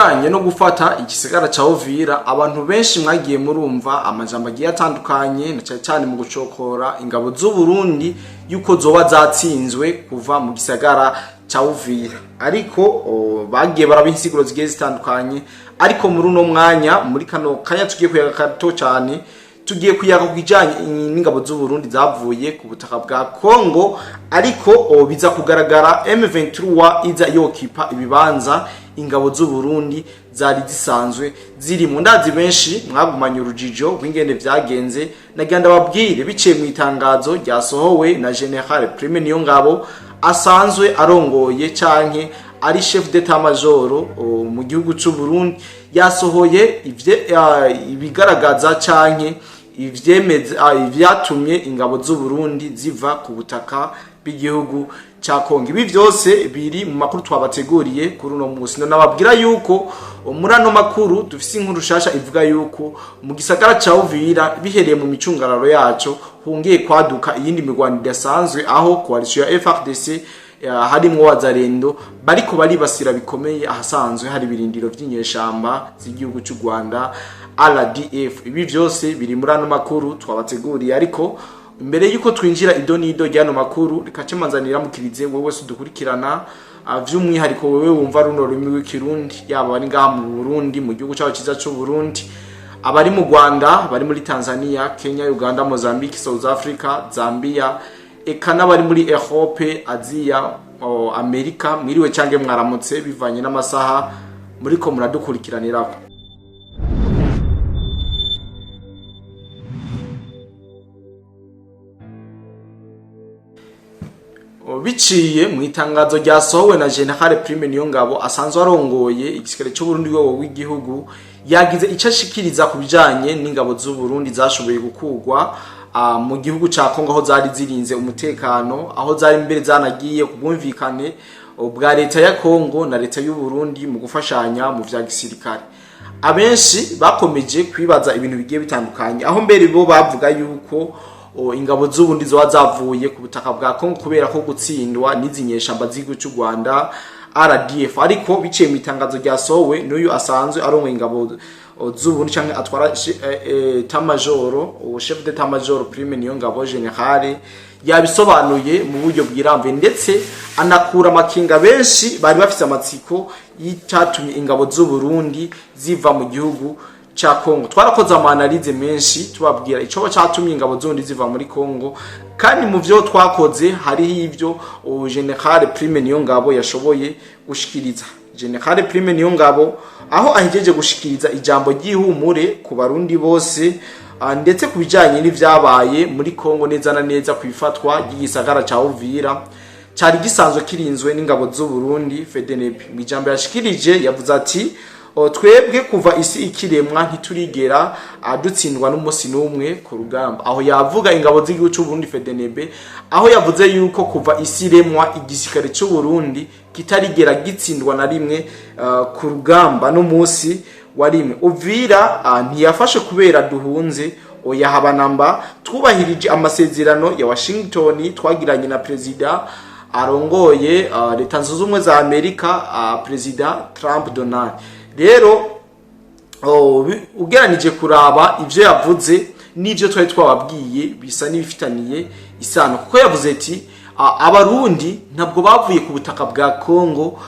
Bijanye no gufata igisagara ca Uvira, abantu benshi mwagiye murumva amajambo agiye atandukanye, na cane cane mu gucokora ingabo z'u Burundi yuko zoba zatsinzwe kuva mu gisagara ca Uvira. Ariko bagiye baraba insiguro zigiye zitandukanye. Ariko muri uno mwanya, muri kano kanya tugiye kuyaga gato cane, tugiye kuyaga ku kijanye n'ingabo z'u Burundi zavuye ku butaka bwa Congo, ariko biza kugaragara M23 iza yokipa ibibanza ingabo z'u Burundi zari zisanzwe ziri mu ndazi. Benshi mwagumanye urujijo rw'ingene vyagenze. Nagira ndababwire biciye mu itangazo ryasohowe na General Prime Niyongabo, asanzwe arongoye canke ari chef d'état major mu gihugu c'u Burundi. Yasohoye ibigaragaza canke ivyemeza ivyatumye ingabo z'u Burundi ziva ku butaka bw'igihugu ca Kongo. Ibi vyose biri mu makuru twabateguriye kuri uno munsi. Nababwira yuko muri ano makuru dufise inkuru shasha ivuga yuko mu gisagara ca Uvira, bihereye mu micungararo yaco, hungiye kwaduka iyindi mirwano idasanzwe, aho coalition ya FARDC harimwo Wazalendo bariko baribasira bikomeye ahasanzwe hari ibirindiro vy'inyeshamba z'igihugu c'u Rwanda RDF. Ibi vyose biri muri ano makuru twabateguriye. Ariko mbere yuko twinjira ido n'ido ry'ano makuru, reka cemanzanira mukirize wowe wese udukurikirana, vy'umwihariko wewe wumva runo rurimi rw'Ikirundi, yaba bari ngaha mu Burundi, mu gihugu cacu ciza c'u Burundi, abari mu Rwanda, bari muri Tanzania, Kenya, Uganda, Mozambique, South Africa, Zambia, eka n'abari muri Europe, Aziya, Amerika, mwiriwe cange mwaramutse bivanye n'amasaha muriko muradukurikiranirako. Biciye mu itangazo ryasohowe na General Prime Niyongabo, asanzwe arongoye igisirikare cy'u Burundi, rwego rw'igihugu, yagize icyo ashikiriza ku bijanye n'ingabo z'u Burundi zashoboye gukurwa mu gihugu ca Kongo, aho zari zirinze umutekano, aho zari mbere zanagiye ku bwumvikane bwa leta ya Kongo na leta y'u Burundi mu gufashanya mu vya gisirikare. Abenshi bakomeje kwibaza ibintu bigiye bitandukanye, aho mbere bo bavuga yuko ingabo z'ubundi zoba zavuye ku butaka bwa Kongo kubera ko gutsindwa n'izi nyeshamba z'igihugu cy'u Rwanda RDF. Ariko biciye mu itangazo ryasohowe n'uyu asanzwe arongoye ingabo z'ubundi canke atwara état major, chef d'état major Prime Niyongabo General, yabisobanuye mu buryo bwirambuye, ndetse anakura amakinga benshi bari bafise amatsiko y'icyatumye ingabo z'u Burundi ziva mu gihugu ca Kongo. Twarakoze ama analyses menshi tubabwira icoba catumye ingabo z'uburundi ziva muri Kongo, kandi mu vyo twakoze hariho ivyo General Prime Niyongabo yashoboye gushikiriza. General Prime Niyongabo aho ahejeje gushikiriza ijambo ry'ihumure ku Barundi bose, ndetse ku bijanye n'ivyabaye muri Kongo, neza na neza ku ifatwa ry'igisagara ca Uvira cari gisanzwe kirinzwe n'ingabo z'u Burundi FDNB. Mu ijambo yashikirije yavuze ati: "Twebwe kuva isi ikiremwa ntiturigera dutsindwa n'umunsi n'umwe ku rugamba." Aho yavuga ingabo z'igihugu cy'u Burundi FDNB, aho yavuze yuko kuva isi iremwa igisirikare cy'u Burundi kitarigera gitsindwa na rimwe ku rugamba n'umunsi wa rimwe. Uvira ntiyafashe kubera duhunze, oya habanamba. Twubahirije amasezerano ya Washington twagiranye na perezida arongoye Leta Zunze Ubumwe za Amerika, Perezida Trump Donald. Rero ugeranije kuraba ivyo yavuze n'ivyo twari twababwiye, bisa n'ibifitaniye isano, kuko yavuze ati Abarundi ntabwo bavuye ku butaka bwa Kongo,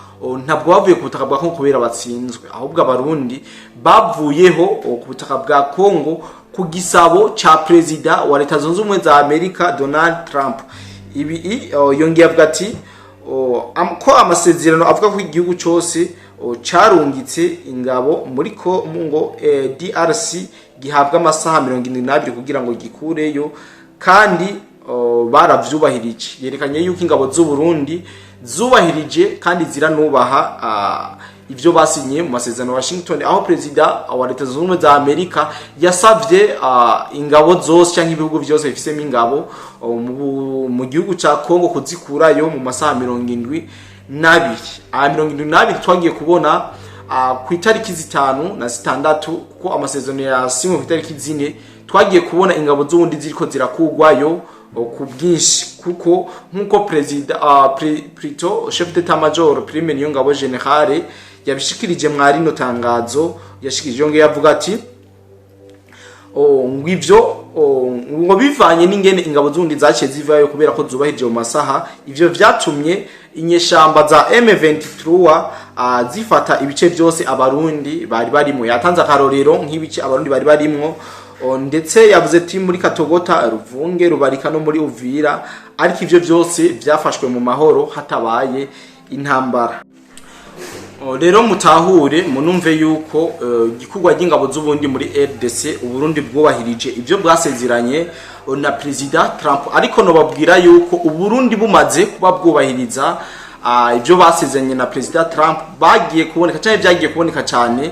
ntabwo bavuye ku butaka bwa Kongo kubera batsinzwe, ahubwo Abarundi bavuyeho ku butaka bwa Kongo ku gisabo ca perezida wa Leta Zunze Ubumwe za Amerika Donald Trump. Ibi yongeye avuga ati ko amasezerano avuga ko igihugu cyose carungitse ingabo muri Kongo DRC gihabwa amasaha 72 kugira ngo gikureyo, kandi baravyubahirije. Yerekanye yuko ingabo z'u Burundi zubahirije kandi ziranubaha ivyo basinye mu masezerano ya Washington, aho perezida wa Leta Zunze Ubumwe za Amerika yasavye ingabo zose cyangwa ibihugu vyose bifisemo ingabo mu gihugu ca Kongo kuzikurayo mu masaha 72. Aya 72 twagiye kubona ku itariki 5 na 6, kuko amasezerano yasinywe ku itariki 4, twagiye kubona ingabo z'ubundi ziriko zirakugwayo ku bwinshi, kuko nk'uko perezida plutôt chef d'état major Prime Niyongabo General Yabishikirije mwa rino tangazo yashikirije, yongeye avuga ati ngo ivyo ngo bivanye n'ingene ingabo z'uburundi zaciye zivayo kubera ko zubahirije mu masaha. Ivyo vyatumye inyeshamba za M23 zifata ibice byose Abarundi bari barimo. Yatanze akarorero nk'ibice Abarundi bari barimwo, ndetse yavuze ati muri Katogota, Ruvunge, Rubarika no muri Uvira, ariko ivyo byose vyafashwe mu mahoro hatabaye intambara. Rero mutahure munumve yuko igikorwa ry'ingabo z'Uburundi muri RDC, Uburundi bwubahirije ibyo bwasezeranye na Perezida Trump. Ariko nobabwira yuko Uburundi bumaze kuba bwubahiriza ibyo basezeranye na Perezida Trump, bagiye kuboneka cyane, byagiye kuboneka cyane,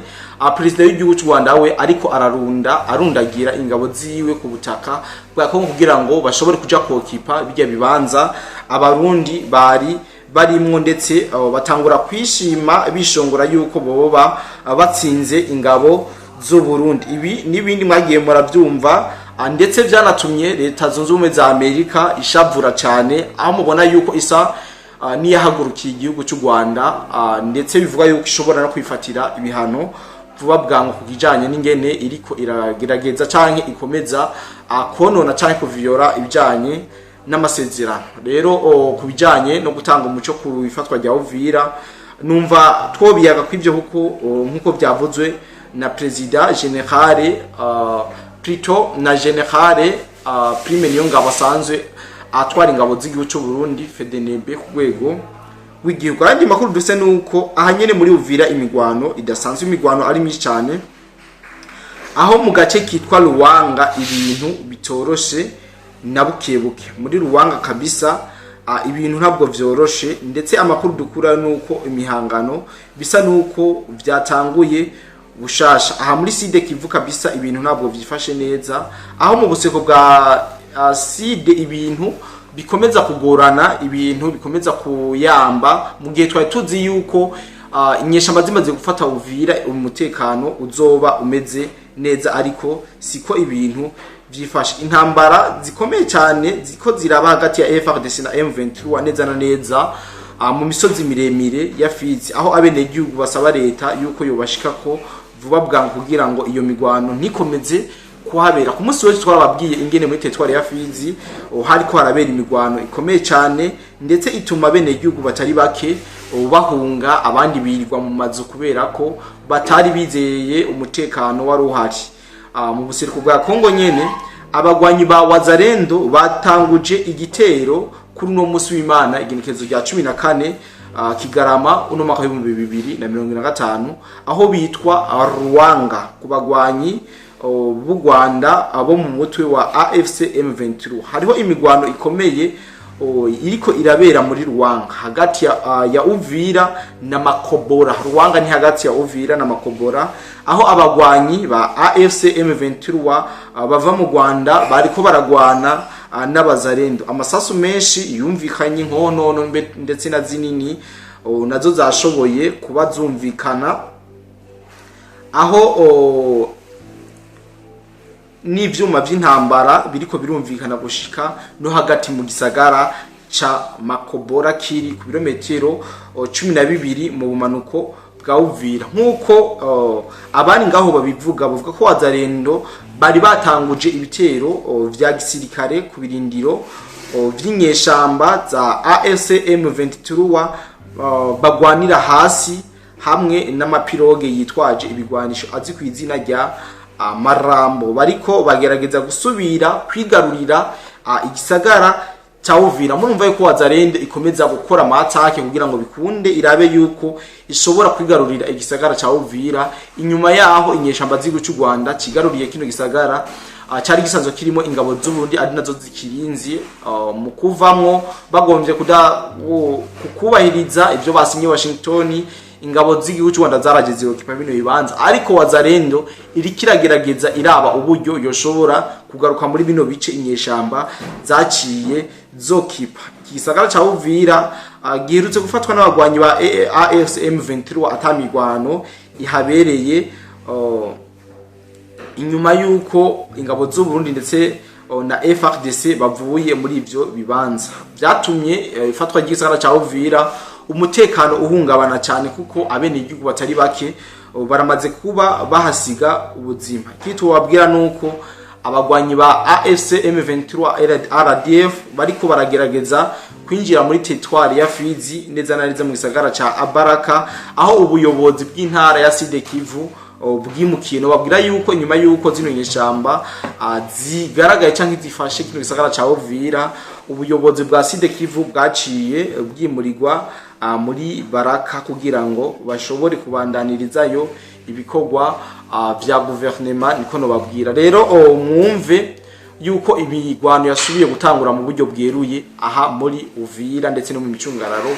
Perezida w'igihugu cy'u Rwanda we ariko ararunda arundagira ingabo ziwe ku butaka bwa Kongo kugira ngo bashobore kuja kokipa bijya bibanza Abarundi bari barimwo, ndetse batangura kwishima bishongora yuko boba batsinze ingabo z'u Burundi. Ibi n'ibindi mwagiye murabyumva, ndetse byanatumye Leta Zunze Ubumwe za Amerika ishavura cyane, aho mubona yuko isa niyahagurukiye igihugu cy'u Rwanda, ndetse bivuga yuko ishobora no kwifatira ibihano vuba bwangu ku kijanye n'ingene iriko iragerageza canke ikomeza konona canke kuviyora ibijanye n'amasezerano. Rero ku bijanye no gutanga umuco ku ifatwa rya Uvira, numva twobiyaga kw'ivyo, kuko nkuko byavuzwe na Perezida Général, plutôt na Général Prime Niyongabo asanzwe atwara ingabo z'igihugu cy'u Burundi, FDNB, ku rwego w'igihugu. Ayandi makuru dufise nuko aha nyene muri Uvira imigwano idasanzwe, imigwano ari myinshi cyane, aho mu gace kitwa Ruwanga ibintu bitoroshe na bukebuke. Muri Ruwanga kabisa ibintu ntabwo vyoroshe, ndetse amakuru dukura nuko imihangano bisa nuko vyatanguye bushasha. Aha muri Sud Kivu kabisa ibintu ntabwo vyifashe neza, aho mu buseko bwa Sud ibintu bikomeza kugorana, ibintu bikomeza kuyamba, mu gihe twari tuzi yuko inyeshamba zimaze gufata Uvira umutekano uzoba umeze neza, ariko siko ibintu vyifashe. Intambara zikomeye cyane ziko ziraba hagati ya FARDC na M23 neza na neza mu misozi miremire ya Fizi, aho abenegihugu basaba leta yuko yobashikako vuba bwangu kugira ngo iyo migwano ntikomeze kuhabera. Ku munsi wese twarababwiye ingene muri territoire ya Fizi hariko harabera imigwano ikomeye cyane, ndetse ituma abenegihugu batari bake bahunga, abandi birirwa mu mazu kubera ko batari bizeye umutekano wari uhari. Mu buseruko bwa Kongo nyene, abagwanyi ba Wazalendo batanguje igitero kuri uno munsi w'Imana, igenekerezo rya 14 Kigarama uno mwaka w'2025, aho bitwa Ruwanga, ku bagwanyi b'u Rwanda abo mu mutwe wa AFC M23. Hariho imigwano ikomeye iriko irabera muri Ruwanga hagati ya Uvira na Makobora. Ruwanga ni hagati ya Uvira na Makobora, aho abagwanyi ba AFC M23 bava mu Rwanda bariko baragwana n'Abazarendo. Amasasu menshi yumvikanye, inkonono ndetse na zinini nazo zashoboye kuba zumvikana, aho n'ivyuma vy'intambara biriko birumvikana gushika no hagati mu gisagara ca Makobora kiri ku birometero 12 mu bumanuko bwa Uvira. Nk'uko abari ngaho babivuga, bavuga ko Wazarendo bari batanguje ibitero vya gisirikare ku birindiro vy'inyeshamba za AFC M23 bagwanira hasi hamwe n'amapiroge yitwaje ibigwanisho azi ku izina rya Marambo, bariko bagerageza gusubira kwigarurira igisagara ca Uvira. Murumva yuko Wazarende ikomeza gukora amatake kugira ngo bikunde irabe yuko ishobora kwigarurira igisagara ca Uvira, inyuma yaho inyeshamba z'igihugu cy'u Rwanda kigaruriye kino gisagara cari gisanzwe kirimo ingabo z'Uburundi, ari nazo zikirinzi. Mu kuvamwo bagombye kukubahiriza ibyo basinye Washington, ingabo z'igihugu cy'u Rwanda zaraje zirokipa bino bibanza, ariko Wazarendo iriko iragerageza iraba uburyo yoshobora kugaruka muri bino bice inyeshamba zaciye zokipa. Iki gisagara ca Uvira giherutse gufatwa n'abagwanyi ba AFC M23 atamigwano ihabereye, inyuma yuko ingabo z'u Burundi ndetse na FARDC bavuye muri ivyo bibanza. Vyatumye ifatwa ry'igisagara ca Uvira umutekano uhungabana cyane, kuko abenegihugu batari bake baramaze kuba bahasiga ubuzima. Ikindi tubabwira nuko abagwanyi ba AFC M23 RDF bariko baragerageza kwinjira muri territoire ya Fizi, neza na neza mu gisagara ca Abaraka, aho ubuyobozi bw'intara ya Sud Kivu bwimukiye. Babwira yuko nyuma yuko zino nyeshamba zigaragaye canke zifashe kino gisagara ca Uvira, ubuyobozi bwa Sud Kivu bwaciye bwimurirwa muri Baraka kugira ngo bashobore kubandanirizayo ibikorwa vya guverinema. Niko nobabwira rero, mwumve yuko imigwano yasubiye gutangura mu buryo bweruye aha muri Uvira ndetse no mu micungararo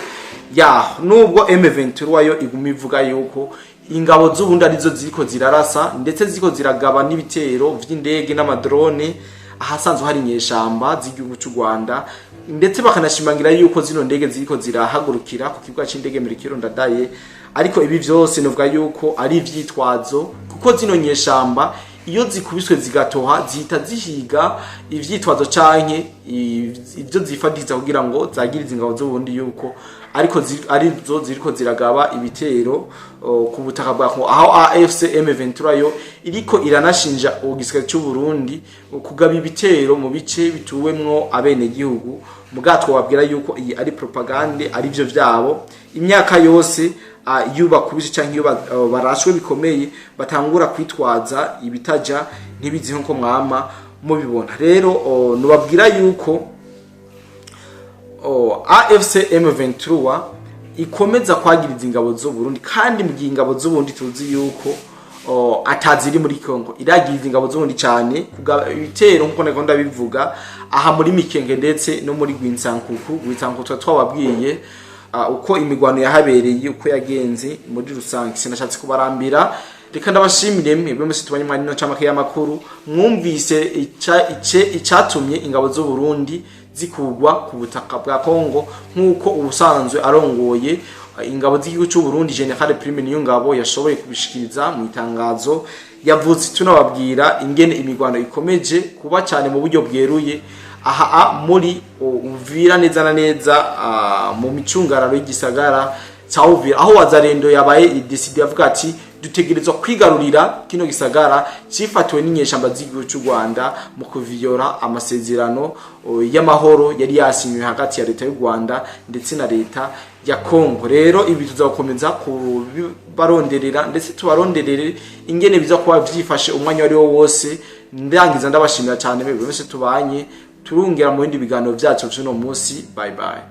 yaho, nubwo M23 yo iguma ivuga yuko ingabo z'Uburundi arizo ziriko zirarasa, ndetse ziriko ziragaba n'ibitero vy'indege n'amadrone ahasanzwe hari inyeshamba z'igihugu cy'u Rwanda, ndetse bakanashimangira yuko zino ndege ziriko zirahagurukira ku kibuga c'indege Melchior Ndadaye. Ariko ibi vyose novuga yuko ari ivyitwazo, kuko zino nyeshamba iyo zikubiswe zigatoha zihita zihiga ivyitwazo canke ivyo zifatiza kugira ngo zagirize ingabo z'Uburundi yuko ariko arizo ziriko ziragaba ibitero ku butaka bwa Kongo, aho AFC M23 yo iriko iranashinja igisirikare cy'u Burundi kugaba ibitero mu bice bituwemwo abenegihugu. Mugatwo babwira yuko iyi ari propagande, ari byo vyabo imyaka yose. Iyo bakubise canke iyo barashwe bikomeye batangura kwitwaza ibitaja ntibizi, nkuko mwama mubibona. Rero nubabwira yuko AFC M23 ikomeza kwagiriza ingabo z'u Burundi, kandi mu gihe ingabo z'u Burundi tuzi yuko ataziri muri Kongo, iragiriza ingabo z'u Burundi cyane kugaba ibitero, nkuko nako ndabivuga aha muri Mikenge ndetse no muri Gwinsankuku. Gwinsankuku twababwiye uko imigwano yahabereye, uko yagenze muri rusange. Sinashatse kubarambira, reka ndabashimire mwebwe mwese tubanye mwari no camake y'amakuru. Mwumvise icatumye ingabo z'u Burundi zikugwa ku butaka bwa Kongo, nk'uko ubusanzwe arongoye ingabo z'igihugu cy'u Burundi, General Prime Niyongabo, yashoboye kubishikiriza mu itangazo yavuze. Tunababwira ingene imigwano ikomeje kuba cyane mu buryo bweruye aha muri Uvira, neza na neza mu micungararo y'igisagara ca Uvira, aho Wazalendo yabaye décidé avuga ati: "Dutegerezwa kwigarurira kino gisagara cifatiwe n'inyeshamba z'igihugu cy'u Rwanda mu kuviyora amasezerano y'amahoro yari yasinywe hagati ya leta y'u Rwanda ndetse na leta ya Kongo." Rero ibi tuzakomeza kubaronderera, ndetse tubaronderere ingene biza kuba vyifashe umwanya wari wo wose. Ndangiza ndabashimira cyane mwebwe mwese tubanye, turungera mu bindi biganiro vyacu vy'uno munsi. Bye bye.